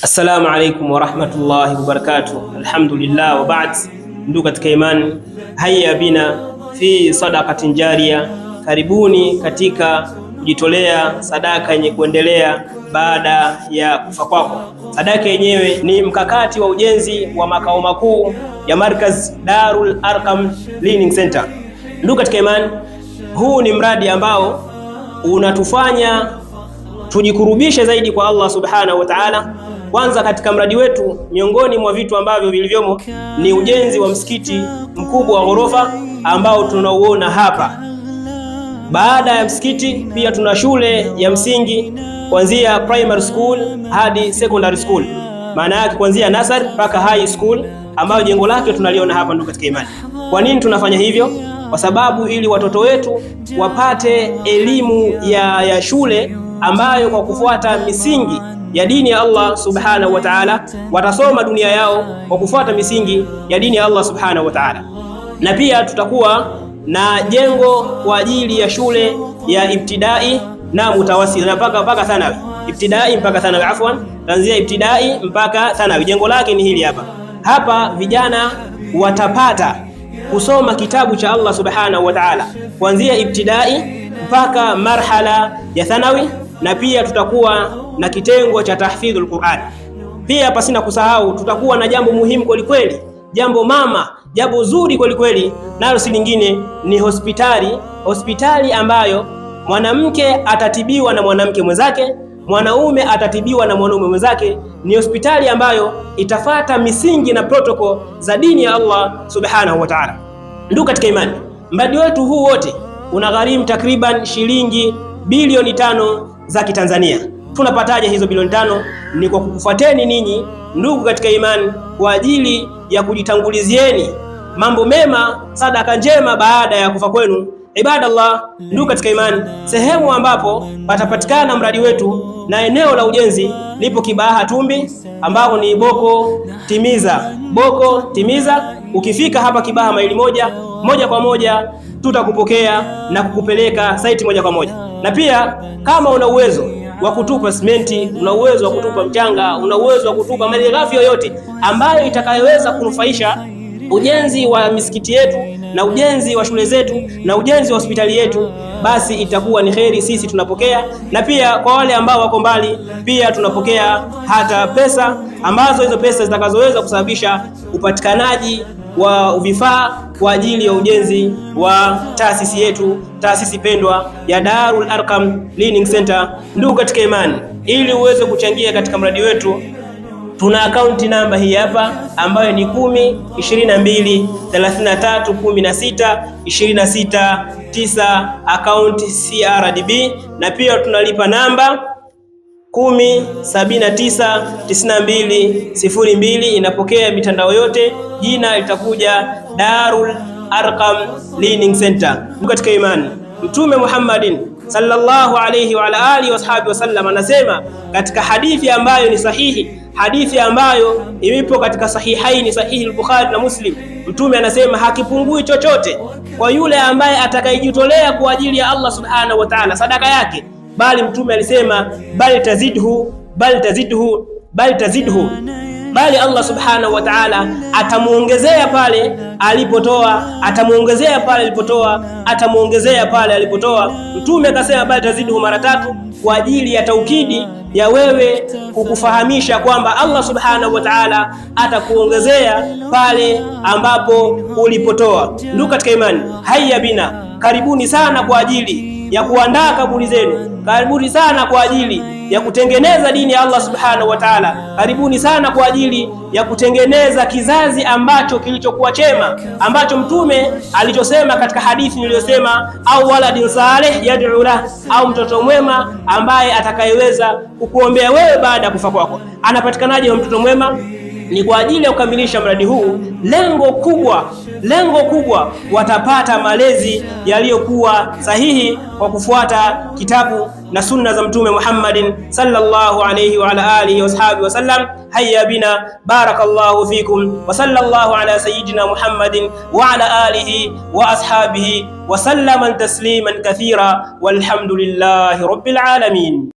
Assalamu alaikum warahmatullahi wabarakatuh. Alhamdulillah wa ba'd. Ndugu katika imani, haya bina fi sadaqatin jariya, karibuni katika kujitolea sadaka yenye kuendelea baada ya kufa kwako. Sadaka yenyewe ni mkakati wa ujenzi wa makao makuu ya Markaz Darul Arqam Learning Center. Ndugu katika imani, huu ni mradi ambao unatufanya tujikurubishe zaidi kwa Allah subhanahu wa ta'ala. Kwanza katika mradi wetu, miongoni mwa vitu ambavyo vilivyomo ni ujenzi wa msikiti mkubwa wa ghorofa ambao tunauona hapa. Baada ya msikiti, pia tuna shule ya msingi kuanzia primary school hadi secondary school, maana yake kuanzia nursery mpaka high school, ambayo jengo lake tunaliona hapa. Ndugu katika imani, kwa nini tunafanya hivyo? Kwa sababu ili watoto wetu wapate elimu ya shule ambayo kwa kufuata misingi ya dini ya Allah subhanahu wa ta'ala, watasoma dunia yao kwa kufuata misingi ya dini ya Allah subhanahu wa ta'ala. Na pia tutakuwa na jengo kwa ajili ya shule ya ibtidai na mutawassit na mpaka thanawi, ibtidai mpaka thanawi, afwan, kuanzia ibtidai mpaka thanawi. Jengo lake ni hili hapa. Hapa vijana watapata kusoma kitabu cha Allah subhanahu wa ta'ala kuanzia ibtidai mpaka marhala ya thanawi, na pia tutakuwa na kitengo cha tahfidhul Qur'an. Pia pasina kusahau, tutakuwa na jambo muhimu kweli kweli, jambo mama, jambo zuri kweli kweli, nalo si lingine ni hospitali, hospitali ambayo mwanamke atatibiwa na mwanamke mwenzake, mwanaume atatibiwa na mwanaume mwenzake. Ni hospitali ambayo itafata misingi na protocol za dini ya Allah subhanahu wa ta'ala. Ndugu katika imani, mradi wetu huu wote unagharimu takriban shilingi bilioni 5 za Kitanzania. Tunapataje hizo bilioni 5? Ni kwa kukufuateni ninyi ndugu katika imani kwa ajili ya kujitangulizieni mambo mema, sadaka njema baada ya kufa kwenu. Ibadallah, ndugu katika imani, sehemu ambapo patapatikana mradi wetu na eneo la ujenzi lipo Kibaha Tumbi, ambako ni Boko Timiza, Boko Timiza. Ukifika hapa Kibaha maili moja, moja kwa moja tutakupokea na kukupeleka saiti moja kwa moja. Na pia kama una uwezo wa kutupa simenti, una uwezo wa kutupa mchanga, una uwezo wa kutupa malighafi yoyote ambayo itakayoweza kunufaisha ujenzi wa misikiti yetu na ujenzi wa shule zetu na ujenzi wa hospitali yetu, basi itakuwa ni kheri, sisi tunapokea. Na pia kwa wale ambao wako mbali, pia tunapokea hata pesa ambazo hizo pesa zitakazoweza kusababisha upatikanaji wa vifaa kwa ajili ya ujenzi wa taasisi yetu, taasisi pendwa ya Darul Arqam Learning Center. Ndugu katika imani, ili uweze kuchangia katika mradi wetu, tuna akaunti namba hii hapa ambayo ni 10 22 33 16 26 9, akaunti CRDB, na pia tunalipa namba 10 79 92 02, inapokea mitandao yote. Jina litakuja Darul Arqam Learning Center. Katika imani, Mtume Muhammadin sallallahu alayhi wa ala alihi washabihi wasallam anasema katika hadithi ambayo ni sahihi, hadithi ambayo ipo katika sahihaini, sahihi al-Bukhari na Muslim. Mtume anasema hakipungui chochote kwa yule ambaye atakayejitolea kwa ajili ya Allah subhanahu wa ta'ala sadaka yake, bali Mtume alisema bal tazidhu, bal tazidhu, bal tazidhu, bali Allah subhanahu wa ta'ala atamuongezea pale alipotoa, atamuongezea pale alipotoa, atamuongezea pale alipotoa. Mtume akasema bal tazidhu mara tatu kwa ajili ya taukidi ya wewe kukufahamisha kwamba Allah subhanahu wa ta'ala atakuongezea pale ambapo ulipotoa. Ndugu katika imani, haya bina, karibuni sana kwa ajili ya kuandaa kaburi zenu, karibuni sana kwa ajili ya kutengeneza dini ya Allah subhanahu wa ta'ala, karibuni sana kwa ajili ya kutengeneza kizazi ambacho kilichokuwa chema, ambacho Mtume alichosema katika hadithi niliyosema, au waladin saleh yad'u lah, au mtoto mwema ambaye atakayeweza kukuombea wewe baada ya kufa kwako. Anapatikanaje mtoto mwema? Ni kwa ajili ya kukamilisha mradi huu. Lengo kubwa, lengo kubwa, watapata malezi yaliyokuwa sahihi kwa kufuata kitabu na sunna za Mtume Muhammadin sallallahu alayhi wa ala alihi washabihi wasallam. Hayya bina, barakallahu fikum wa sallallahu ala sayyidina Muhammadin wa ala alihi wa ashabihi wa sallama tasliman kathira, walhamdulillahi rabbil alamin.